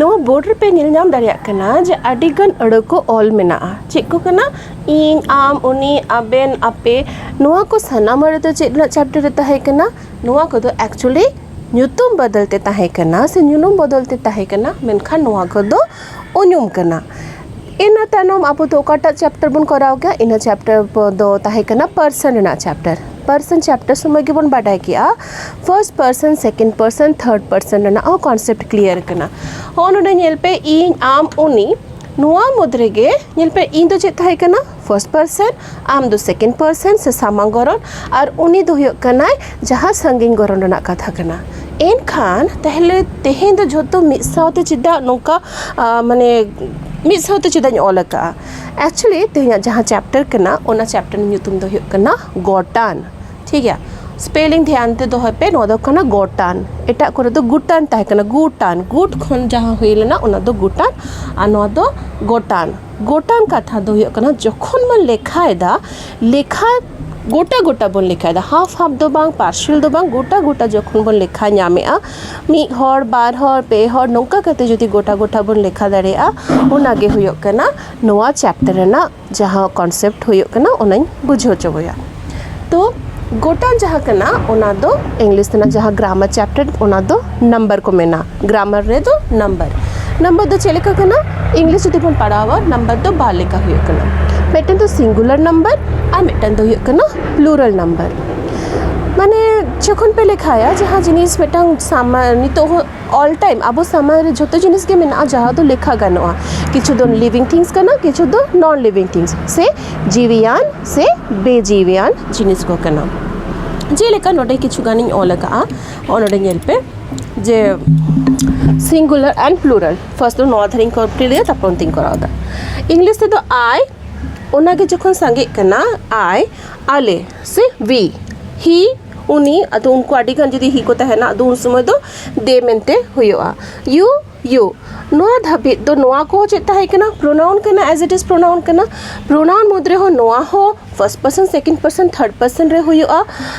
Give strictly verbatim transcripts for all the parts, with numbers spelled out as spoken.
ᱱᱚᱣᱟ ᱵᱳᱨᱰ ᱨᱮᱯᱮ ᱧᱮᱞ ᱧᱟᱢ ᱫᱟᱲᱮᱭᱟᱜ ᱠᱟᱱᱟ ᱡᱮ ᱟᱹᱰᱤ ᱜᱟᱱ ᱟᱹᱲᱟᱹ ᱠᱚ ᱚᱞ ᱢᱮᱱᱟᱜᱼᱟ᱾ ᱪᱮᱫ ᱠᱚ ᱠᱟᱱᱟ? ᱤᱧ, ᱟᱢ, ᱩᱱᱤ, ᱟᱵᱮᱱ, ᱟᱯᱮ᱾ ᱱᱚᱣᱟ ᱠᱚ ᱥᱟᱱᱟᱢ ᱟᱹᱲᱟᱹ ᱫᱚ ᱪᱮᱫ ᱨᱮᱱᱟᱜ ᱪᱮᱯᱴᱟᱨ ᱨᱮ ᱛᱟᱦᱮᱸ ᱠᱟᱱᱟ? ᱱᱚᱣᱟ ᱠᱚᱫᱚ ᱮᱠᱪᱩᱭᱮᱞᱤ ᱧᱩᱛᱩᱢ ᱵᱚᱫᱚᱞ ᱛᱮ ᱛᱟᱦᱮᱸ ᱠᱟᱱᱟ ᱥᱮ ᱧᱩᱱᱩᱢ ᱵᱚᱫᱚᱞ ᱛᱮ ᱛᱟᱦᱮᱸ ᱠᱟᱱᱟ, ᱢᱮᱱᱠᱷᱟᱱ ᱱᱚᱣᱟ ᱠᱚᱫᱚ ᱩᱧᱩᱢ ᱠᱟᱱᱟ᱾ ᱤᱱᱟᱹ ᱛᱟᱭᱱᱚᱢ ᱟᱵᱚ ᱫᱚ ᱚᱠᱟᱴᱟᱜ ᱪᱮᱯᱴᱟᱨ ᱵᱚᱱ ᱠᱚᱨᱟᱣ ᱜᱮᱭᱟ? ᱤᱱᱟᱹ ᱪᱮᱯᱴᱟᱨ ᱫᱚ ᱛᱟᱦᱮᱸ ᱠᱟᱱᱟ ᱯᱟᱨᱥᱚᱱ ᱨᱮᱱᱟᱜ ᱪᱮᱯᱴᱟᱨ᱾ ᱯᱟᱨᱥᱚᱱ ᱪᱮᱯᱴᱟᱨ ᱥᱚᱢᱚᱭ ᱜᱮᱵᱚᱱ ᱵᱟᱰᱟᱭ ᱠᱮᱜᱼᱟ first person, second person, third person ᱨᱮᱱᱟᱜ ᱦᱚᱸ ᱠᱚᱱᱥᱮᱯᱴ ᱠᱞᱤᱭᱟᱨ ᱠᱟᱱᱟ᱾ ᱦᱚᱸᱜᱼᱚ ᱱᱚᱰᱮ ᱧᱮᱞ ᱯᱮ, ᱤᱧ, ᱟᱢ, ᱩᱱᱤ, ᱱᱚᱣᱟ ᱢᱩᱫᱽ ᱨᱮᱜᱮ ᱧᱮᱞ ᱯᱮ, ᱤᱧ ᱫᱚ ᱪᱮᱫ ᱛᱟᱦᱮᱸ ᱠᱟᱱᱟ? ᱯᱷᱟᱨᱥᱴ ᱯᱟᱨᱥᱚᱱ, ᱟᱢ ᱫᱚ ᱥᱮᱠᱮᱱᱰ ᱯᱟᱨᱥᱚᱱ ᱥᱮ ᱥᱟᱢᱟᱝ ᱜᱚᱨᱚᱱ, ᱟᱨ ᱩᱱᱤ ᱫᱚ ᱦᱩᱭᱩᱜ ᱠᱟᱱᱟᱭ ᱡᱟᱦᱟᱸ ᱥᱟᱺᱜᱤᱧ ᱜᱚᱨᱚᱱ ᱨᱮᱱᱟᱜ ᱠᱟᱛᱷᱟ ᱠᱟᱱᱟ᱾ ᱮᱱᱠᱷᱟᱱ ᱛᱟᱦᱞᱮ ᱛᱮᱦᱮᱧ ᱫᱚ ᱡᱷᱚᱛᱚ ᱢᱤᱫ ᱥᱟᱶᱛᱮ ᱪᱮᱫᱟᱜ ᱱᱚᱝᱠᱟ, ᱟ, ᱢᱟᱱᱮ ᱢᱤᱫ ᱥᱟᱶᱛᱮ ᱪᱮᱫᱟᱜ ᱤᱧ ᱚᱞ ᱟᱠᱟᱜᱼᱟ? ᱮᱠᱪᱩᱭᱮᱞᱤ ᱛᱮᱦᱮᱧᱟᱜ ᱡᱟᱦᱟᱸ ᱪᱮᱯᱴᱟᱨ ᱠᱟᱱᱟ, ᱚᱱᱟ ᱪᱮᱯᱴᱟᱨ ᱧᱩᱛᱩᱢ ᱫᱚ ᱦᱩᱭᱩᱜ ᱠᱟᱱᱟ ᱜᱚᱴᱟᱱ᱾ ᱴᱷᱤᱠ ᱜᱮᱭᱟ, ᱥᱯᱮᱞᱤᱝ ᱫᱷᱮᱭᱟᱱ ᱛᱮ ᱫᱚᱦᱚᱭ ᱯᱮ, ᱱᱚᱣᱟ ᱫᱚ ᱠᱟᱱᱟ ᱜᱚᱴᱟᱱ᱾ ᱮᱴᱟᱜ ᱠᱚᱨᱮ ᱫᱚ ᱜᱩᱴᱟᱱ ᱛᱟᱦᱮᱸ ᱠᱟᱱᱟ, ᱜᱩᱴᱟᱱ, ᱜᱩᱴ ᱠᱷᱚᱱ ᱡᱟᱦᱟᱸ ᱦᱩᱭ ᱞᱮᱱᱟ, ᱚᱱᱟ ᱫᱚ ᱜᱩᱴᱟᱱ, ᱟᱨ ᱱᱚᱣᱟ ᱫᱚ ᱜᱚᱴᱟᱱ᱾ ᱜᱚᱴᱟᱱ ᱠᱟᱛᱷᱟ ᱫᱚ ᱦᱩᱭᱩᱜ ᱠᱟᱱᱟ, ᱡᱚᱠᱷᱚᱱ ᱵᱚᱱ ᱞᱮᱠᱷᱟᱭᱮᱫᱟ, ᱞᱮᱠᱷᱟ ᱜᱚᱴᱟ ᱜᱚᱴᱟ ᱵᱚᱱ ᱞᱮᱠᱷᱟᱭᱮᱫᱟ, ᱦᱟᱯ ᱦᱟᱯ ᱫᱚ ᱵᱟᱝ, ᱯᱟᱨᱥᱮᱞ ᱫᱚ ᱵᱟᱝ, ᱜᱚᱴᱟ ᱜᱚᱴᱟ ᱡᱚᱠᱷᱚᱱ ᱵᱚᱱ ᱞᱮᱠᱷᱟ ᱧᱟᱢᱮᱜᱼᱟ, ᱢᱤᱫ ᱦᱚᱲ, ᱵᱟᱨ ᱦᱚᱲ, ᱯᱮ ᱦᱚᱲ, ᱱᱚᱝᱠᱟ ᱠᱟᱛᱮ ᱡᱩᱫᱤ ᱜᱚᱴᱟ ᱜᱚᱴᱟ ᱵᱚᱱ ᱞᱮᱠᱷᱟ ᱫᱟᱲᱮᱭᱟᱜᱼᱟ, ᱚᱱᱟ ᱜᱮ ᱦᱩᱭᱩᱜ ᱠᱟᱱᱟ ᱱᱚᱣᱟ ᱪᱮᱯᱴᱟᱨ ᱨᱮᱱᱟᱜ ᱡᱟᱦᱟᱸ ᱠᱚᱱᱥᱮᱯᱴ ᱦᱩᱭᱩᱜ ᱠᱟᱱᱟ, ᱚᱱᱟᱧ ᱵᱩᱡᱷᱟᱹᱣ ᱦᱚᱪᱚ ᱵᱚᱭᱟ᱾ ᱛᱚ ᱜᱚᱴᱟᱱ ᱡᱟᱦᱟᱸ ᱠᱟᱱᱟ, ᱚᱱᱟ ᱫᱚ ᱤᱝᱞᱤᱥ ᱨᱮᱱᱟᱜ ᱡᱟᱦᱟᱸ ᱜᱨᱟᱢᱟᱨ ᱪᱮᱯᱴᱟᱨ, ᱚᱱᱟ ᱫᱚ ᱱᱟᱢᱵᱟᱨ ᱠᱚ ᱢᱮᱱᱟ, ᱜᱨᱟᱢᱟᱨ ᱨᱮᱫᱚ ᱱᱟᱢᱵᱟᱨ᱾ ᱱᱟᱢᱵᱟᱨ ᱫᱚ ᱪᱮᱫ ᱞᱮᱠᱟ ᱠᱟᱱᱟ? ᱤᱝᱞᱤᱥ ᱡᱩᱫᱤ ᱵᱚᱱ ᱯᱟᱲᱦᱟᱣᱟ, ᱱᱟᱢᱵᱟᱨ ᱫᱚ ᱵᱟᱨ ᱞᱮᱠᱟ ᱦᱩᱭᱩᱜ ᱠᱟᱱᱟ, ᱢᱤᱫᱴᱮᱱ ᱫᱚ ᱥᱤᱝᱜᱩᱞᱟᱨ ᱱᱟᱢᱵᱟᱨ ᱟᱨ ᱢᱤᱫᱴᱮᱱ ᱫᱚ ᱦᱩᱭᱩᱜ ᱠᱟᱱᱟ ᱯᱞᱩᱨᱟᱞ ᱱᱟᱢᱵᱟᱨ᱾ ᱢᱟᱱᱮ ᱡᱚᱠᱷᱚᱱ ᱯᱮ ᱞᱮᱠᱷᱟᱭᱟ, ᱡᱟᱦᱟᱸ ᱡᱤᱱᱤᱥ ᱢᱤᱫᱴᱟᱝ ᱥᱟᱢᱟ-, ᱱᱤᱛᱚᱜ ᱦᱚᱸ ᱚᱞ ᱴᱟᱭᱤᱢ ᱟᱵᱚ ᱥᱟᱢᱟᱝ ᱨᱮ ᱡᱷᱚᱛᱚ ᱡᱤᱱᱤᱥ ᱜᱮ ᱢᱮᱱᱟᱜᱼᱟ, ᱡᱟᱦᱟᱸ ᱫᱚ ᱞᱮᱠᱷᱟ ᱜᱟᱱᱚᱜᱼᱟ᱾ ᱠᱤᱪᱷᱩ ᱫᱚ ᱞᱤᱵᱷᱤᱝ ᱛᱷᱤᱝᱥ ᱠᱟᱱᱟ, ᱠᱤᱪᱷᱩ ᱫᱚ ᱱᱚᱱ ᱞᱤᱵᱷᱤᱝ ᱛᱷᱤᱝᱥ ᱥᱮ ᱡᱤᱣᱤᱭᱟᱱ ᱥᱮ ᱵᱮᱡᱤᱣᱤᱭᱟᱱ ᱡᱤᱱᱤᱥ ᱠᱚ ᱠᱟᱱᱟ᱾ ᱡᱮᱞᱮᱠᱟ ᱱᱚᱰᱮ ᱠᱤᱪᱷᱩ ᱜᱟᱱᱤᱧ ᱚᱞ ᱟᱠᱟᱜᱼᱟ, ᱱᱚᱜᱼᱚ ᱱᱚᱰᱮ ᱧᱮᱞ ᱯᱮ ᱡᱮ ᱥᱤᱝᱜᱩᱞᱟᱨ ᱮᱱᱰ ᱯᱞᱩᱨᱟᱞ᱾ ᱯᱷᱟᱨᱥᱴ ᱫᱚ ᱱᱚᱣᱟ ᱫᱷᱟᱨᱮᱧ ᱠᱚᱢᱯᱞᱤᱴ ᱞᱮᱫᱟ, ᱛᱟᱨᱯᱚᱨ ᱚᱱᱛᱮᱧ ᱠᱚᱨᱟᱣ ᱮᱫᱟ᱾ ᱤᱝᱞᱤᱥ ᱛᱮᱫᱚ ᱟᱭ, ᱚᱱᱟᱜᱮ ᱡᱚᱠᱷᱚᱱ ᱥᱟᱸᱜᱮᱜ ᱠᱟᱱᱟ, ᱟᱭ, ᱟᱞᱮ ᱥᱮ ᱣᱤ, ᱦᱤ, ᱩᱱᱤ, ᱟᱫᱚ ᱩᱱᱠᱩ ᱟᱹᱰᱤ ᱜᱟᱱ ᱡᱩᱫᱤ ᱦᱤ ᱠᱚ ᱛᱟᱦᱮᱱᱟ, ᱟᱫᱚ ᱩᱱ ᱥᱚᱢᱚᱭ ᱫᱚ ᱫᱮ ᱢᱮᱱᱛᱮ ᱦᱩᱭᱩᱜᱼᱟ᱾ ᱭᱩ, ᱭᱩ, ᱱᱚᱣᱟ ᱫᱷᱟᱹᱵᱤᱡ ᱫᱚ ᱱᱚᱣᱟ ᱠᱚᱦᱚᱸ ᱪᱮᱫ ᱛᱟᱦᱮᱸ ᱠᱟᱱᱟ? ᱯᱨᱳᱱᱟᱣᱩᱱ ᱠᱟᱱᱟ, ᱮᱡ ᱤᱴ ᱤᱡ ᱯᱨᱳᱱᱟᱣᱩᱱ ᱠᱟᱱᱟ᱾ ᱯᱨᱳᱱᱟᱣᱩᱱ ᱢᱩᱫᱽ ᱨᱮᱦᱚᱸ ᱱᱚᱣᱟ ᱦᱚᱸ first person, second person, third person ᱨᱮ ᱦᱩᱭᱩᱜᱼᱟ᱾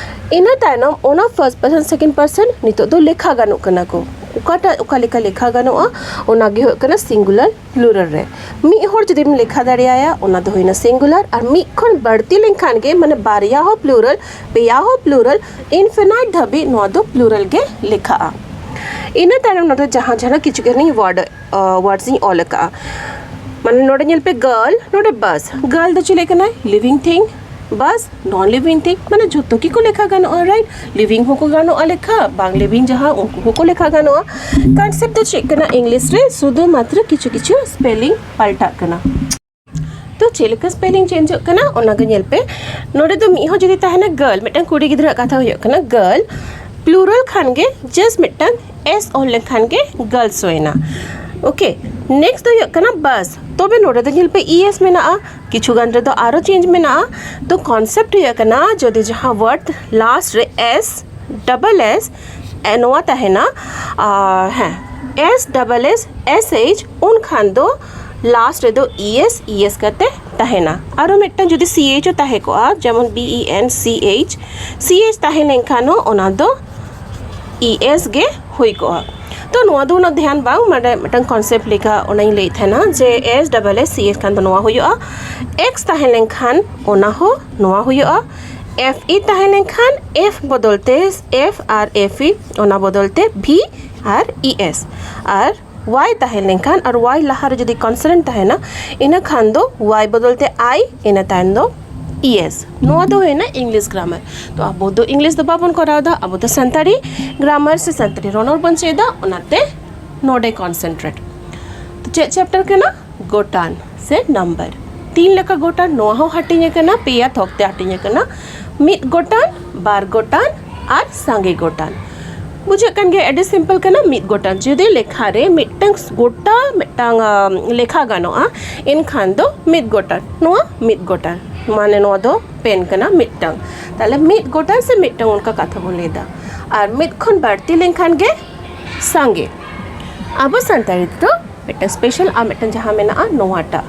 ᱤᱱᱟᱹ ᱛᱟᱭᱱᱚᱢ ᱚᱱᱟ ᱯᱷᱟᱨᱥᱴ ᱯᱟᱨᱥᱚᱱ, ᱥᱮᱠᱮᱱᱰ ᱯᱟᱨᱥᱚᱱ ᱱᱤᱛᱚᱜ ᱫᱚ ᱞᱮᱠᱷᱟ ᱜᱟᱱᱚᱜ ᱠᱟᱱᱟ ᱠᱚ, ᱚᱠᱟᱴᱟᱜ ᱚᱠᱟ ᱞᱮᱠᱟ ᱞᱮᱠᱷᱟ ᱜᱟᱱᱚᱜᱼᱟ, ᱚᱱᱟ ᱜᱮ ᱦᱩᱭᱩᱜ ᱠᱟᱱᱟ ᱥᱤᱝᱜᱩᱞᱟᱨ ᱯᱞᱩᱨᱟᱞ ᱨᱮ᱾ ᱢᱤᱫ ᱦᱚᱲ ᱡᱩᱫᱤᱢ ᱞᱮᱠᱷᱟ ᱫᱟᱲᱮᱭᱟᱭᱟ, ᱚᱱᱟ ᱫᱚ ᱦᱩᱭᱱᱟ ᱥᱤᱝᱜᱩᱞᱟᱨ᱾ ᱟᱨ ᱢᱤᱫ ᱠᱷᱚᱱ ᱵᱟᱹᱲᱛᱤ ᱞᱮᱱᱠᱷᱟᱱ ᱜᱮ, ᱢᱟᱱᱮ ᱵᱟᱨᱭᱟ ᱦᱚᱸ ᱯᱞᱩᱨᱟᱞ, ᱯᱮᱭᱟ ᱦᱚᱸ ᱯᱞᱩᱨᱟᱞ, ᱤᱱᱯᱷᱤᱱᱟᱭᱤᱴ ᱫᱷᱟᱹᱵᱤᱡ ᱱᱚᱣᱟ ᱫᱚ ᱯᱞᱩᱨᱟᱞ ᱜᱮ ᱞᱮᱠᱷᱟᱜᱼᱟ᱾ ᱤᱱᱟᱹ ᱛᱟᱭᱱᱚᱢ ᱱᱚᱰᱮ ᱡᱟᱦᱟᱸ ᱡᱟᱦᱟᱸ ᱠᱤᱪᱷᱩ ᱜᱟᱱᱤᱧ ᱣᱟᱨᱰ ᱣᱟᱨᱰᱥ ᱤᱧ ᱚᱞ ᱟᱠᱟᱫᱼᱟ᱾ ᱢᱟᱱᱮ ᱱᱚᱰᱮ ᱧᱮᱞ ᱯᱮ, ᱜᱟᱨᱞ, ᱱᱚᱰᱮ ᱵᱟᱥ, ᱜᱟᱨᱞ ᱫᱚ ᱪᱮᱫ ᱞᱟᱹᱭ ᱠᱟᱱᱟᱭ? ᱞᱤᱵᱷᱤᱝ ᱛᱷᱤᱝ᱾ ᱵᱟᱥ, ᱱᱚᱱ ᱞᱤᱵᱷᱤᱝ ᱛᱷᱤᱝ, ᱢᱟᱱᱮ ᱡᱷᱚᱛᱚ ᱜᱮᱠᱚ ᱞᱮᱠᱷᱟ ᱜᱟᱱᱚᱜᱼᱟ, ᱨᱟᱭᱤᱴ? ᱞᱤᱵᱷᱤᱝ ᱦᱚᱸᱠᱚ ᱜᱟᱱᱚᱜᱼᱟ ᱞᱮᱠᱷᱟ, ᱵᱟᱝ ᱞᱤᱵᱷᱤᱝ ᱡᱟᱦᱟᱸ, ᱩᱱᱠᱩ ᱦᱚᱸᱠᱚ ᱞᱮᱠᱷᱟ ᱜᱟᱱᱚᱜᱼᱟ᱾ ᱠᱚᱱᱥᱮᱯᱴ ᱫᱚ ᱪᱮᱫ ᱠᱟᱱᱟ? ᱤᱝᱞᱤᱥ ᱨᱮ ᱥᱩᱫᱷᱩ ᱢᱟᱛᱨᱚ ᱠᱤᱪᱷᱩ ᱠᱤᱪᱷᱩ ᱥᱯᱮᱞᱤᱝ ᱯᱟᱞᱴᱟᱜ ᱠᱟᱱᱟ᱾ ᱛᱚ ᱪᱮᱫ ᱞᱮᱠᱟ ᱥᱯᱮᱞᱤᱝ ᱪᱮᱧᱡᱚᱜ ᱠᱟᱱᱟ, ᱚᱱᱟ ᱜᱮ ᱧᱮᱞ ᱯᱮ᱾ ᱱᱚᱰᱮ ᱫᱚ ᱢᱤᱫ ᱦᱚᱸ ᱡᱩᱫᱤ ᱛᱟᱦᱮᱱᱟ ᱜᱟᱨᱞ, ᱢᱤᱫᱴᱟᱝ ᱠᱩᱲᱤ ᱜᱤᱫᱽᱨᱟᱹᱣᱟᱜ ᱠᱟᱛᱷᱟ ᱦᱩᱭᱩᱜ ᱠᱟᱱᱟ ᱜᱟᱨᱞ, ᱯᱞᱩᱨᱟᱞ ᱠᱷᱟᱱ ᱜᱮ ᱡᱟᱥᱴ ᱢᱤᱫᱴᱟᱝ ᱮᱥ ᱚᱞ ᱞᱮᱱᱠᱷᱟᱱ ᱜᱮ ᱜᱟᱨᱞᱥ ᱦᱩᱭᱱᱟ᱾ ᱳᱠᱮ, ᱱᱮᱠᱥᱴ ᱫᱚ ᱦᱩᱭᱩᱜ ᱠᱟᱱᱟ ᱵᱟᱥ᱾ ᱛᱚᱵᱮ ᱱᱚᱰᱮ ᱫᱚ ᱧᱮᱞ ᱯᱮ, ᱤ ᱮᱥ ᱢᱮᱱᱟᱜᱼᱟ, ᱠᱤᱪᱷᱩ ᱜᱟᱱ ᱨᱮᱫᱚ ᱟᱨᱚ ᱪᱮᱧᱡᱽ ᱢᱮᱱᱟᱜᱼᱟ᱾ ᱛᱚ ᱠᱚᱱᱥᱮᱯᱴ ᱦᱩᱭᱩᱜ ᱠᱟᱱᱟ, ᱡᱩᱫᱤ ᱡᱟᱦᱟᱸ ᱣᱟᱨᱰ ᱞᱟᱥᱴ ᱨᱮ ᱮᱥ ᱰᱚᱵᱚᱞ ᱮᱥ ᱱᱚᱣᱟ ᱛᱟᱦᱮᱱᱟ, ᱟᱨ ᱦᱮᱸ, S double S S H, ᱩᱱᱠᱷᱟᱱ ᱫᱚ ᱞᱟᱥᱴ ᱨᱮᱫᱚ ᱤ ᱮᱥ, ᱤ ᱮᱥ ᱠᱟᱛᱮ ᱛᱟᱦᱮᱱᱟ᱾ ᱟᱨᱚ ᱢᱤᱫᱴᱟᱝ ᱡᱩᱫᱤ ᱥᱤ ᱮᱭᱤᱪ ᱦᱚᱸ ᱛᱟᱦᱮᱸ ᱠᱚᱜᱼᱟ, ᱡᱮᱢᱚᱱ ᱵᱤ ᱤ ᱮᱱ ᱥᱤ ᱮᱭᱤᱪ, ᱥᱤ ᱮᱭᱤᱪ ᱛᱟᱦᱮᱸ ᱞᱮᱱᱠᱷᱟᱱ ᱦᱚᱸ ᱚᱱᱟ ᱫᱚ ᱤ ᱮᱥ ᱜᱮ ᱦᱩᱭ ᱠᱚᱜᱼᱟ᱾ ᱛᱚ ᱱᱚᱣᱟ ᱫᱚ ᱩᱱᱟᱹᱜ ᱫᱷᱮᱭᱟᱱ ᱵᱟᱝ, ᱢᱟᱱᱮ ᱢᱤᱫᱴᱟᱝ ᱠᱚᱱᱥᱮᱯᱴ ᱞᱮᱠᱟ ᱚᱱᱟᱧ ᱞᱟᱹᱭᱮᱫ ᱛᱟᱦᱮᱱᱟ, ᱡᱮ S double S C H ᱠᱷᱟᱱ ᱫᱚ ᱱᱚᱣᱟ ᱦᱩᱭᱩᱜᱼᱟ, ᱮᱠᱥ ᱛᱟᱦᱮᱸ ᱞᱮᱱᱠᱷᱟᱱ ᱚᱱᱟ ᱦᱚᱸ ᱱᱚᱣᱟ ᱦᱩᱭᱩᱜᱼᱟ, ᱮᱯᱷ ᱤ ᱛᱟᱦᱮᱸ ᱞᱮᱱᱠᱷᱟᱱ ᱮᱯᱷ ᱵᱚᱫᱚᱞ ᱛᱮ ᱮᱯᱷ ᱟᱨ ᱮᱯᱷ ᱤ, ᱚᱱᱟ ᱵᱚᱫᱚᱞ ᱛᱮ ᱵᱷᱤ ᱟᱨ ᱤ ᱮᱥ, ᱟᱨ ᱣᱟᱭ ᱛᱟᱦᱮᱸ ᱞᱮᱱᱠᱷᱟᱱ, ᱟᱨ ᱣᱟᱭ ᱞᱟᱦᱟᱨᱮ ᱡᱩᱫᱤ ᱠᱚᱱᱥᱚᱱᱮᱱᱴ ᱛᱟᱦᱮᱱᱟ, ᱤᱱᱟᱹ ᱠᱷᱟᱱ ᱫᱚ ᱣᱟᱭ ᱵᱚᱫᱚᱞ ᱛᱮ ᱟᱭ, ᱤᱱᱟᱹ ᱛᱟᱭᱚᱢ ᱫᱚ ᱤ ᱮᱥ᱾ ᱱᱚᱣᱟ ᱫᱚ ᱦᱩᱭᱱᱟ ᱤᱝᱞᱤᱥ ᱜᱨᱟᱢᱟᱨ᱾ ᱛᱚ ᱟᱵᱚ ᱫᱚ ᱤᱝᱞᱤᱥ ᱫᱚ ᱵᱟᱵᱚᱱ ᱠᱚᱨᱟᱣ ᱮᱫᱟ, ᱟᱵᱚ ᱫᱚ ᱥᱟᱱᱛᱟᱲᱤ ᱜᱨᱟᱢᱟᱨ ᱥᱮ ᱥᱟᱱᱛᱟᱲᱤ ᱨᱚᱱᱚᱲ ᱵᱚᱱ ᱪᱮᱫᱟ, ᱚᱱᱟᱛᱮ ᱱᱚᱰᱮ ᱠᱚᱱᱥᱮᱱᱴᱨᱮᱴ᱾ ᱛᱚ ᱪᱮᱫ ᱪᱮᱯᱴᱟᱨ ᱠᱟᱱᱟ? ᱜᱚᱴᱟᱱ ᱥᱮ ᱱᱟᱢᱵᱟᱨ᱾ ᱛᱤᱱ ᱞᱮᱠᱟ ᱜᱚᱴᱟᱱ, ᱱᱚᱣᱟ ᱦᱚᱸ ᱦᱟᱹᱴᱤᱧ ᱟᱠᱟᱱᱟ, ᱯᱮᱭᱟ ᱛᱷᱚᱠ ᱛᱮ ᱦᱟᱹᱴᱤᱧ ᱟᱠᱟᱱᱟ, ᱢᱤᱫ ᱜᱚᱴᱟᱱ, ᱵᱟᱨ ᱜᱚᱴᱟᱱ ᱟᱨ ᱥᱟᱸᱜᱮ ᱜᱚᱴᱟᱱ᱾ ᱵᱩᱡᱷᱟᱹᱜ ᱠᱟᱱ ᱜᱮᱭᱟ, ᱟᱹᱰᱤ ᱥᱤᱢᱯᱚᱞ ᱠᱟᱱᱟ᱾ ᱢᱤᱫ ᱜᱚᱴᱟᱱ ᱡᱩᱫᱤ ᱞᱮᱠᱷᱟ ᱨᱮ ᱢᱤᱫᱴᱟᱝ ᱜᱚᱴᱟ ᱢᱤᱫᱴᱟᱝ, ᱟᱢ, ᱞᱮᱠᱷᱟ ᱜᱟᱱᱚᱜᱼᱟ, ᱮᱱᱠᱷᱟᱱ ᱫᱚ ᱢᱤᱫ ᱜᱚᱴᱟᱱ, ᱱᱚᱣᱟ ᱢᱤᱫ ᱜᱚᱴᱟᱱ, ᱢᱟᱱᱮ ᱱᱚᱣᱟ ᱫᱚ ᱯᱮᱱ ᱠᱟᱱᱟ ᱢᱤᱫᱴᱟᱝ᱾ ᱛᱟᱦᱞᱮ ᱢᱤᱫ ᱜᱚᱴᱟᱱ ᱥᱮ ᱢᱤᱫᱴᱟᱝ, ᱚᱱᱠᱟ ᱠᱟᱛᱷᱟ ᱵᱚᱱ ᱞᱟᱹᱭᱫᱟ᱾ ᱟᱨ ᱢᱤᱫ ᱠᱷᱚᱱ ᱵᱟᱹᱲᱛᱤ ᱞᱮᱱᱠᱷᱟᱱ ᱜᱮ ᱥᱟᱸᱜᱮ᱾ ᱟᱵᱚ ᱥᱟᱱᱛᱟᱲᱤ ᱛᱮᱫᱚ ᱢᱤᱫᱴᱟᱝ ᱥᱯᱮᱥᱟᱞ ᱟᱨ ᱢᱤᱫᱴᱟᱝ ᱡᱟᱦᱟᱸ ᱢᱮᱱᱟᱜᱼᱟ ᱱᱚᱣᱟᱴᱟᱜ,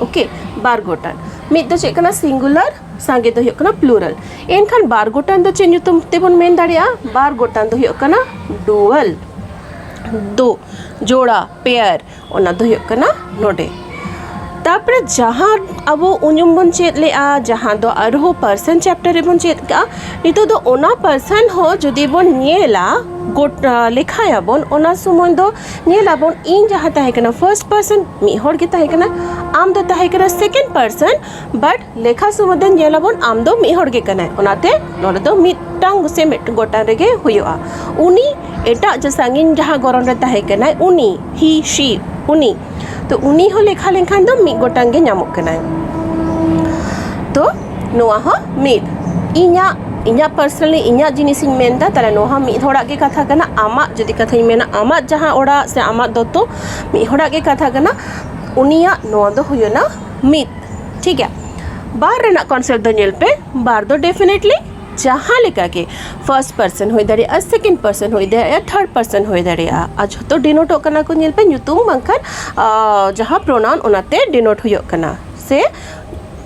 ᱳᱠᱮ, ᱵᱟᱨ ᱜᱚᱴᱟᱱ᱾ ᱢᱤᱫ ᱫᱚ ᱪᱮᱫ ᱠᱟᱱᱟ? ᱥᱤᱝᱜᱩᱞᱟᱨ, ᱥᱟᱸᱜᱮ ᱫᱚ ᱦᱩᱭᱩᱜ ᱠᱟᱱᱟ ᱯᱞᱩᱨᱟᱞ᱾ ᱮᱱᱠᱷᱟᱱ ᱵᱟᱨ ᱜᱚᱴᱟᱱ ᱫᱚ ᱪᱮᱫ ᱧᱩᱛᱩᱢ ᱛᱮᱵᱚᱱ ᱢᱮᱱ ᱫᱟᱲᱮᱭᱟᱜᱼᱟ? ᱵᱟᱨ ᱜᱚᱴᱟᱱ ᱫᱚ ᱦᱩᱭᱩᱜ ᱠᱟᱱᱟ ᱰᱩᱣᱟᱞ᱾ ᱫᱚ ᱡᱳᱲᱟ, ᱯᱮᱭᱟᱨ, ᱚᱱᱟ ᱫᱚ ᱦᱩᱭᱩᱜ ᱠᱟᱱᱟ ᱱᱚᱰᱮ᱾ ᱛᱟᱨᱯᱚᱨᱮ ᱡᱟᱦᱟᱸ ᱟᱵᱚ ᱩᱧᱩᱢ ᱵᱚᱱ ᱪᱮᱫ ᱞᱮᱜᱼᱟ, ᱡᱟᱦᱟᱸ ᱫᱚ ᱟᱨᱦᱚᱸ ᱯᱟᱨᱥᱮᱱ ᱪᱮᱯᱴᱟᱨ ᱨᱮᱵᱚᱱ ᱪᱮᱫ ᱠᱟᱜᱼᱟ, ᱱᱤᱛᱚᱜ ᱫᱚ ᱚᱱᱟ ᱯᱟᱨᱥᱮᱱ ᱦᱚᱸ ᱡᱩᱫᱤ ᱵᱚᱱ ᱧᱮᱞᱟ, ᱜᱚᱴᱟ ᱞᱮᱠᱷᱟᱭᱟᱵᱚᱱ, ᱚᱱᱟ ᱥᱚᱢᱚᱭ ᱫᱚ ᱧᱮᱞᱟᱵᱚᱱ ᱤᱧ ᱡᱟᱦᱟᱸ ᱛᱟᱦᱮᱸ ᱠᱟᱱᱟ ᱯᱷᱟᱨᱥᱴ ᱯᱟᱨᱥᱮᱱ, ᱢᱤᱫ ᱦᱚᱲ ᱜᱮ ᱛᱟᱦᱮᱸ ᱠᱟᱱᱟ, ᱟᱢ ᱫᱚ ᱛᱟᱦᱮᱸ ᱠᱟᱱᱟ ᱥᱮᱠᱮᱱᱰ ᱯᱟᱨᱥᱮᱱ, ᱵᱟᱴ ᱞᱮᱠᱷᱟ ᱥᱚᱢᱚᱭ ᱫᱚ ᱧᱮᱞᱟᱵᱚᱱ ᱟᱢ ᱫᱚ ᱢᱤᱫ ᱦᱚᱲ ᱜᱮ ᱠᱟᱱᱟᱭ, ᱚᱱᱟᱛᱮ ᱱᱚᱰᱮ ᱫᱚ ᱢᱤᱫᱴᱟᱝ ᱥᱮ ᱢᱤᱫ ᱜᱚᱴᱟᱝ ᱨᱮᱜᱮ ᱦᱩᱭᱩᱜᱼᱟ᱾ ᱩᱱᱤ ᱮᱴᱟᱜ ᱡᱮ ᱥᱟᱺᱜᱤᱧ ᱡᱟᱦᱟᱸ ᱜᱚᱨᱚᱱ ᱨᱮ ᱛᱟᱦᱮᱸ ᱠᱟᱱᱟᱭ ᱩᱱᱤ, he, she, ᱩᱱᱤ, ᱛᱚ ᱩᱱᱤ ᱦᱚᱸ ᱞᱮᱠᱷᱟ ᱞᱮᱱᱠᱷᱟᱱ ᱫᱚ ᱢᱤᱫ ᱜᱚᱴᱟᱝ ᱜᱮ ᱧᱟᱢᱚᱜ ᱠᱟᱱᱟᱭ᱾ ᱛᱚ ᱱᱚᱣᱟ ᱦᱚᱸ ᱢᱤᱫ, ᱤᱧᱟᱹᱜ, ᱤᱧᱟᱹᱜ ᱯᱟᱨᱥᱚᱱᱟᱞᱤ ᱤᱧᱟᱹᱜ ᱡᱤᱱᱤᱥᱤᱧ ᱢᱮᱱᱫᱟ, ᱛᱟᱦᱞᱮ ᱱᱚᱣᱟ ᱦᱚᱸ ᱢᱤᱫ ᱦᱚᱲᱟᱜ ᱜᱮ ᱠᱟᱛᱷᱟ ᱠᱟᱱᱟ᱾ ᱟᱢᱟᱜ ᱡᱩᱫᱤ ᱠᱟᱛᱷᱟᱧ ᱢᱮᱱᱟ, ᱟᱢᱟᱜ ᱡᱟᱦᱟᱸ ᱚᱲᱟᱜ ᱥᱮ ᱟᱢᱟᱜ ᱫᱚᱛᱚ, ᱢᱤᱫ ᱦᱚᱲᱟᱜ ᱜᱮ ᱠᱟᱛᱷᱟ ᱠᱟᱱᱟ, ᱩᱱᱤᱭᱟᱜ ᱱᱚᱣᱟ ᱫᱚ ᱦᱩᱭᱱᱟ ᱢᱤᱫ᱾ ᱴᱷᱤᱠ ᱜᱮᱭᱟ, ᱵᱟᱨ ᱨᱮᱱᱟᱜ ᱠᱚᱱᱥᱮᱯᱴ ᱫᱚ ᱧᱮᱞ ᱯᱮ, ᱵᱟᱨ ᱫᱚ ᱰᱮᱯᱷᱤᱱᱮᱴᱞᱤ ᱡᱟᱦᱟᱸ ᱞᱮᱠᱟ ᱜᱮ ᱯᱷᱟᱨᱥᱴ ᱯᱟᱨᱥᱚᱱ ᱦᱩᱭ ᱫᱟᱲᱮᱭᱟᱜᱼᱟ, ᱥᱮᱠᱮᱱᱰ ᱯᱟᱨᱥᱚᱱ ᱦᱩᱭ ᱫᱟᱲᱮᱭᱟᱜᱼᱟ, ᱛᱷᱟᱨᱰ ᱯᱟᱨᱥᱚᱱ ᱦᱩᱭ ᱫᱟᱲᱮᱭᱟᱜᱼᱟ᱾ ᱟᱨ ᱡᱷᱚᱛᱚ ᱰᱤᱱᱳᱴᱚᱜ ᱠᱟᱱᱟ ᱠᱚ, ᱧᱮᱞ ᱯᱮ, ᱧᱩᱛᱩᱢ ᱵᱟᱝᱠᱷᱟᱱ ᱟᱸ, ᱡᱟᱦᱟᱸ ᱯᱨᱳᱱᱟᱣᱩᱱ, ᱚᱱᱟᱛᱮ ᱰᱤᱱᱳᱴ ᱦᱩᱭᱩᱜ ᱠᱟᱱᱟ, ᱥᱮ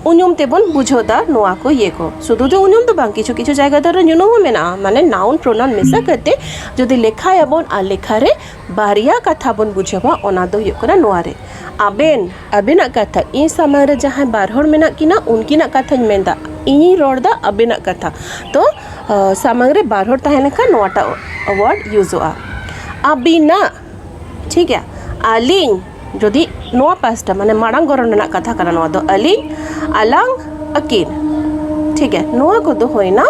ᱩᱧᱩᱢ ᱛᱮᱵᱚᱱ ᱵᱩᱡᱷᱟᱹᱣ ᱫᱟ ᱱᱚᱣᱟ ᱠᱚ ᱤᱭᱟᱹ ᱠᱚ᱾ ᱥᱩᱫᱷᱩ ᱫᱚ ᱩᱧᱩᱢ ᱫᱚ ᱵᱟᱝ, ᱠᱤᱪᱷᱩ ᱠᱤᱪᱷᱩ ᱡᱟᱭᱜᱟ ᱫᱚ ᱟᱨᱚ ᱧᱩᱱᱩᱢ ᱦᱚᱸ ᱢᱮᱱᱟᱜᱼᱟ, ᱢᱟᱱᱮ ᱱᱟᱣᱩᱱ ᱯᱨᱳᱱᱟᱣᱩᱱ ᱢᱮᱥᱟ ᱠᱟᱛᱮ ᱡᱩᱫᱤ ᱞᱮᱠᱷᱟᱭᱟᱵᱚᱱ ᱟᱨ ᱞᱮᱠᱷᱟ ᱨᱮ ᱵᱟᱨᱭᱟ ᱠᱟᱛᱷᱟ ᱵᱚᱱ ᱵᱩᱡᱷᱟᱹᱣᱟ, ᱚᱱᱟ ᱫᱚ ᱦᱩᱭᱩᱜ ᱠᱟᱱᱟ ᱱᱚᱣᱟ ᱨᱮ ᱟᱵᱮᱱ, ᱟᱵᱮᱱᱟᱜ ᱠᱟᱛᱷᱟ, ᱤᱧ ᱥᱟᱢᱟᱝ ᱨᱮ ᱡᱟᱦᱟᱸᱭ ᱵᱟᱨ ᱦᱚᱲ ᱢᱮᱱᱟᱜ ᱠᱤᱱᱟ, ᱩᱱᱠᱤᱱᱟᱜ ᱠᱟᱛᱷᱟᱧ ᱢᱮᱱᱫᱟ, ᱤᱧᱤᱧ ᱨᱚᱲᱫᱟ ᱟᱵᱮᱱᱟᱜ ᱠᱟᱛᱷᱟ᱾ ᱛᱚ ᱟᱸ, ᱥᱟᱢᱟᱝ ᱨᱮ ᱵᱟᱨ ᱦᱚᱲ ᱛᱟᱦᱮᱸ ᱞᱮᱱᱠᱷᱟᱱ ᱱᱚᱣᱟᱴᱟᱜ ᱣᱟᱨᱰ ᱤᱭᱩᱡᱚᱜᱼᱟ᱾ ᱟᱹᱵᱤᱱᱟᱜ, ᱴᱷᱤᱠ ᱜᱮᱭᱟ, ᱟᱹᱞᱤᱧ, ᱡᱩᱫᱤ ᱱᱚᱣᱟ ᱯᱟᱥᱴᱟ, ᱢᱟᱱᱮ ᱢᱟᱲᱟᱝ ᱜᱚᱨᱚᱱ ᱨᱮᱱᱟᱜ ᱠᱟᱛᱷᱟ ᱠᱟᱱᱟ ᱱᱚᱣᱟ ᱫᱚ, ᱟᱹᱞᱤᱧ, ᱟᱞᱟᱝ, ᱟᱹᱠᱤᱱ, ᱴᱷᱤᱠ ᱜᱮᱭᱟ, ᱱᱚᱣᱟ ᱠᱚᱫᱚ ᱦᱩᱭᱱᱟ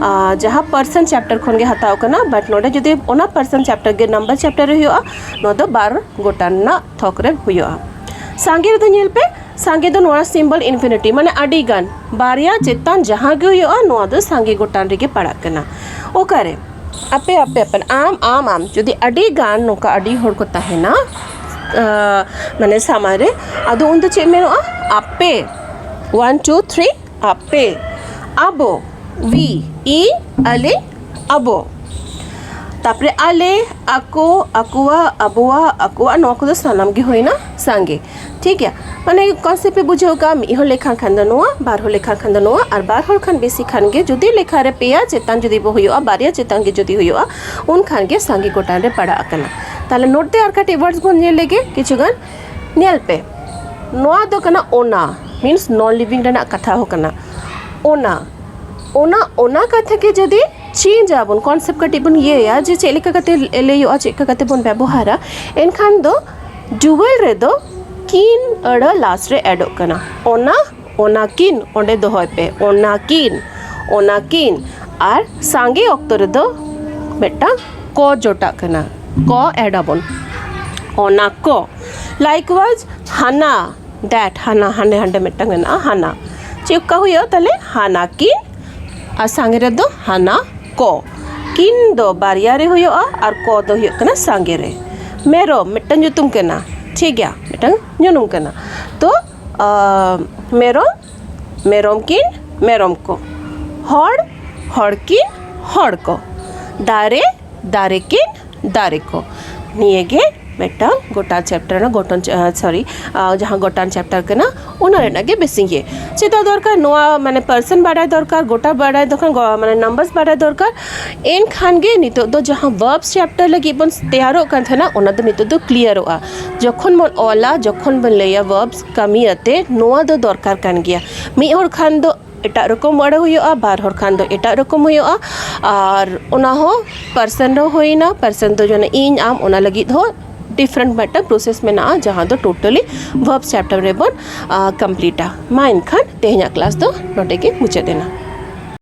ᱟᱸ, ᱡᱟᱦᱟᱸ ᱯᱟᱨᱥᱮᱱ ᱪᱮᱯᱴᱟᱨ ᱠᱷᱚᱱ ᱜᱮ ᱦᱟᱛᱟᱣ ᱠᱟᱱᱟ, ᱵᱟᱴ ᱱᱚᱰᱮ ᱡᱩᱫᱤ ᱚᱱᱟ ᱯᱟᱨᱥᱮᱱ ᱪᱮᱯᱴᱟᱨ ᱜᱮ ᱱᱟᱢᱵᱟᱨ ᱪᱮᱯᱴᱟᱨ ᱨᱮ ᱦᱩᱭᱩᱜᱼᱟ, ᱱᱚᱣᱟ ᱫᱚ ᱵᱟᱨ ᱜᱚᱴᱟᱝ ᱨᱮᱱᱟᱜ ᱛᱷᱚᱠ ᱨᱮ ᱦᱩᱭᱩᱜᱼᱟ᱾ ᱥᱟᱸᱜᱮ ᱨᱮᱫᱚ ᱧᱮᱞ ᱯᱮ, ᱥᱟᱸᱜᱮ ᱫᱚ ᱱᱚᱣᱟ ᱥᱤᱢᱵᱚᱞ ᱤᱱᱯᱷᱤᱱᱤᱴᱤ, ᱢᱟᱱᱮ ᱟᱹᱰᱤ ᱜᱟᱱ, ᱵᱟᱨᱭᱟ ᱪᱮᱛᱟᱱ ᱡᱟᱦᱟᱸ ᱜᱮ ᱦᱩᱭᱩᱜᱼᱟ, ᱱᱚᱣᱟ ᱫᱚ ᱥᱟᱸᱜᱮ ᱜᱚᱴᱟᱝ ᱨᱮᱜᱮ ᱯᱟᱲᱟᱜ ᱠᱟᱱᱟ᱾ ᱚᱠᱟᱨᱮ ᱟᱯᱮ, ᱟᱯᱮ, ᱟᱯᱮ, ᱟᱢ, ᱟᱢ, ᱟᱢ, ᱡᱩᱫᱤ ᱟᱹᱰᱤ ᱜᱟᱱ ᱱᱚᱝᱠᱟ ᱟᱹᱰᱤ ᱦᱚᱲ ᱠᱚ ᱛᱟᱦᱮᱱᱟ, ᱟᱸ, ᱢᱟᱱᱮ ᱥᱟᱢᱟᱝ ᱨᱮ, ᱟᱫᱚ ᱩᱱᱫᱚ ᱪᱮᱫ ᱢᱮᱱᱚᱜᱼᱟ? ᱟᱯᱮ, ᱚᱣᱟᱱ, ᱴᱩ, ᱛᱷᱨᱤ, ᱟᱯᱮ, ᱟᱵᱚ, ᱩᱭ, ᱤᱧ, ᱟᱞᱮ, ᱟᱵᱚ᱾ ᱛᱟᱯᱚᱨᱮ ᱟᱞᱮ, ᱟᱠᱚ, ᱟᱠᱚᱣᱟᱜ, ᱟᱵᱚᱣᱟᱜ, ᱟᱠᱚᱣᱟᱜ, ᱱᱚᱣᱟ ᱠᱚᱫᱚ ᱥᱟᱱᱟᱢ ᱜᱮ ᱦᱩᱭᱱᱟ ᱥᱟᱸᱜᱮ᱾ ᱴᱷᱤᱠ ᱜᱮᱭᱟ, ᱢᱟᱱᱮ ᱠᱚᱱᱥᱮᱯᱴ ᱯᱮ ᱵᱩᱡᱷᱟᱹᱣ ᱠᱟᱜᱼᱟ, ᱢᱤᱫ ᱦᱚᱲ ᱞᱮᱠᱷᱟ ᱠᱷᱟᱱ ᱫᱚ ᱱᱚᱣᱟ, ᱵᱟᱨ ᱦᱚᱲ ᱞᱮᱠᱷᱟ ᱠᱷᱟᱱ ᱫᱚ ᱱᱚᱣᱟ, ᱟᱨ ᱵᱟᱨ ᱦᱚᱲ ᱠᱷᱟᱱ ᱵᱮᱥᱤ ᱠᱷᱟᱱ ᱜᱮ, ᱡᱩᱫᱤ ᱞᱮᱠᱷᱟ ᱨᱮ ᱯᱮᱭᱟ ᱪᱮᱛᱟᱱ ᱡᱩᱫᱤ ᱵᱚ ᱦᱩᱭᱩᱜᱼᱟ, ᱵᱟᱨᱭᱟ ᱪᱮᱛᱟᱱ ᱜᱮ ᱡᱩᱫᱤ ᱦᱩᱭᱩᱜᱼᱟ, ᱩᱱᱠᱷᱟᱱ ᱜᱮ ᱥᱟᱸᱜᱮ ᱜᱚᱴᱟᱝ ᱨᱮ ᱯᱟᱲᱟᱜ ᱠᱟᱱᱟ᱾ ᱛᱟᱦᱞᱮ ᱱᱳᱴ ᱛᱮ ᱟᱨ ᱠᱟᱹᱴᱤᱡ ᱣᱟᱨᱰᱥ ᱵᱚᱱ ᱧᱮᱞ ᱞᱮᱜᱮ ᱠᱤᱪᱷᱩ ᱜᱟᱱ᱾ ᱧᱮᱞ ᱯᱮ, ᱱᱚᱣᱟ ᱫᱚ ᱠᱟᱱᱟ ᱚᱱᱟ, ᱢᱤᱱᱥ ᱱᱚᱱ ᱞᱤᱵᱷᱤᱝ ᱨᱮᱱᱟᱜ ᱠᱟᱛᱷᱟ ᱦᱚᱸ ᱠᱟᱱᱟ᱾ ᱚᱱᱟ ᱚᱱᱟ ᱚᱱᱟ ᱠᱟᱛᱷᱟ ᱜᱮ ᱡᱩᱫᱤ ᱪᱮᱧᱡᱽ ᱟᱵᱚᱱ, ᱠᱚᱱᱥᱮᱯᱴ ᱠᱟᱹᱴᱤᱡ ᱵᱚᱱ ᱤᱭᱟᱹᱭᱟ ᱡᱮ ᱪᱮᱫ ᱞᱮᱠᱟ ᱠᱟᱛᱮ ᱞᱟᱹᱭᱚᱜᱼᱟ, ᱪᱮᱫ ᱞᱮᱠᱟ ᱠᱟᱛᱮ ᱵᱚᱱ ᱵᱮᱵᱚᱦᱟᱨᱟ, ᱮᱱᱠᱷᱟᱱ ᱫᱚ ᱰᱩᱣᱮᱞ ᱨᱮᱫᱚ ᱠᱤᱱ ᱟᱹᱲᱟᱹ ᱞᱟᱥᱴ ᱨᱮ ᱮᱰᱚᱜ ᱠᱟᱱᱟ᱾ ᱚᱱᱟ ᱚᱱᱟ ᱠᱤᱱ ᱚᱸᱰᱮ ᱫᱚᱦᱚᱭ ᱯᱮ, ᱚᱱᱟ ᱠᱤᱱ ᱚᱱᱟ ᱠᱤᱱ᱾ ᱟᱨ ᱥᱟᱸᱜᱮ ᱚᱠᱛᱚ ᱨᱮᱫᱚ ᱢᱤᱫᱴᱟᱝ ᱠᱚ ᱡᱚᱴᱟᱜ ᱠᱟᱱᱟ, ᱠᱚ ᱮᱰ ᱟᱵᱚᱱ, ᱚᱱᱟ ᱠᱚ᱾ ᱞᱟᱭᱤᱠᱣᱟᱭᱤᱡᱽ ᱦᱟᱱᱟ, ᱫᱮᱴ, ᱦᱟᱱᱟ, ᱦᱟᱸᱰᱮ ᱦᱟᱸᱰᱮ ᱢᱤᱫᱴᱟᱝ ᱢᱮᱱᱟᱜᱼᱟ ᱦᱟᱱᱟ᱾ ᱪᱮᱫ ᱚᱠᱟ ᱦᱩᱭᱩᱜᱼᱟ ᱛᱟᱦᱞᱮ? ᱦᱟᱱᱟ ᱠᱤᱱ᱾ ᱟᱨ ᱥᱟᱸᱜᱮ ᱨᱮᱫᱚ ᱦᱟᱱᱟ ᱠᱚ᱾ ᱠᱤᱱ ᱫᱚ ᱵᱟᱨᱭᱟ ᱨᱮ ᱦᱩᱭᱩᱜᱼᱟ ᱟᱨ ᱠᱚ ᱫᱚ ᱦᱩᱭᱩᱜ ᱠᱟᱱᱟ ᱥᱟᱸᱜᱮ ᱨᱮ᱾ ᱢᱮᱨᱚᱢ ᱢᱤᱫᱴᱟᱝ ᱧᱩᱛᱩᱢ ᱠᱟᱱᱟ, ᱴᱷᱤᱠ ᱜᱮᱭᱟ, ᱢᱤᱫᱴᱟᱝ ᱧᱩᱛᱩᱢ ᱠᱟᱱᱟ᱾ ᱛᱚ ᱟᱨ ᱢᱮᱨᱚᱢ, ᱢᱮᱨᱚᱢ ᱠᱤᱱ, ᱢᱮᱨᱚᱢ ᱠᱚ᱾ ᱦᱚᱲ, ᱦᱚᱲ ᱠᱤᱱ, ᱦᱚᱲ ᱠᱚ᱾ ᱫᱟᱨᱮ, ᱫᱟᱨᱮ ᱠᱤᱱ, ᱫᱟᱨᱮ ᱠᱚ᱾ ᱱᱤᱭᱟᱹ ᱜᱮ ᱢᱤᱫᱴᱟᱝ ᱜᱚᱴᱟ ᱪᱮᱯᱴᱟᱨ ᱨᱮᱱᱟᱜ ᱜᱚᱴᱷᱚᱱ, ᱥᱚᱨᱤ, ᱡᱟᱦᱟᱸ ᱜᱚᱴᱟᱱ ᱪᱮᱯᱴᱟᱨ ᱠᱟᱱᱟ, ᱚᱱᱟ ᱨᱮᱱᱟᱜ ᱜᱮ ᱵᱮᱥᱤ ᱜᱮ ᱪᱮᱫᱟᱜ ᱫᱚᱨᱠᱟᱨ᱾ ᱱᱚᱣᱟ ᱢᱟᱱᱮ ᱯᱟᱨᱥᱮᱱ ᱵᱟᱰᱟᱭ ᱫᱚᱨᱠᱟᱨ, ᱜᱚᱴᱟ ᱵᱟᱰᱟᱭ ᱫᱚᱨᱠᱟᱨ, ᱜᱚ-, ᱢᱟᱱᱮ ᱱᱟᱢᱵᱟᱨᱥ ᱵᱟᱰᱟᱭ ᱫᱚᱨᱠᱟᱨ᱾ ᱮᱱᱠᱷᱟᱱ ᱜᱮ ᱱᱤᱛᱚᱜ ᱫᱚ ᱡᱟᱦᱟᱸ ᱵᱷᱟᱨᱵᱥ ᱪᱮᱯᱴᱟᱨ ᱞᱟᱹᱜᱤᱫ ᱵᱚᱱ ᱛᱮᱭᱟᱨᱚᱜ ᱠᱟᱱ ᱛᱟᱦᱮᱱᱟ, ᱚᱱᱟ ᱫᱚ ᱱᱤᱛᱚᱜ ᱫᱚ ᱠᱞᱤᱭᱟᱨᱚᱜᱼᱟ᱾ ᱡᱚᱠᱷᱚᱱ ᱵᱚᱱ ᱚᱞᱟ, ᱡᱚᱠᱷᱚᱱ ᱵᱚᱱ ᱞᱟᱹᱭᱟ ᱵᱷᱟᱨᱵᱥ ᱠᱟᱹᱢᱤ ᱟᱛᱮ, ᱱᱚᱣᱟ ᱫᱚ ᱫᱚᱨᱠᱟᱨ ᱠᱟᱱ ᱜᱮᱭᱟ᱾ ᱢᱤᱫ ᱦᱚᱲ ᱠᱷᱟᱱ ᱫᱚ ᱮᱴᱟᱜ ᱨᱚᱠᱚᱢ ᱟᱹᱲᱟᱹ ᱦᱩᱭᱩᱜᱼᱟ, ᱵᱟᱨ ᱦᱚᱲ ᱠᱷᱟᱱ ᱫᱚ ᱮᱴᱟᱜ ᱨᱚᱠᱚᱢ ᱦᱩᱭᱩᱜᱼᱟ᱾ ᱟᱨ ᱚᱱᱟ ᱦᱚᱸ ᱯᱟᱨᱥᱮᱱ ᱨᱮᱦᱚᱸ ᱦᱩᱭᱱᱟ, ᱯᱟᱨᱥᱮᱱ ᱫᱚ ᱡᱮᱱᱚ ᱤᱧ, ᱟᱢ, ᱚᱱᱟ ᱞᱟᱹᱜᱤᱫ ᱦᱚᱸ ᱰᱤᱯᱷᱟᱨᱮᱱᱴ ᱢᱤᱫᱴᱟᱝ ᱯᱨᱚᱥᱮᱥ ᱢᱮᱱᱟᱜᱼᱟ, ᱡᱟᱦᱟᱸ ᱫᱚ ᱴᱳᱴᱟᱞᱤ ᱵᱷᱟᱨᱵ ᱪᱮᱯᱴᱟᱨ ᱨᱮᱵᱚᱱ ᱠᱚᱢᱯᱞᱤᱴᱟ᱾ ᱢᱟ ᱮᱱᱠᱷᱟᱱ ᱛᱮᱦᱮᱧᱟᱜ ᱠᱞᱟᱥ ᱫᱚ ᱱᱚᱰᱮ ᱜᱮ ᱢᱩᱪᱟᱹᱫ ᱮᱱᱟ᱾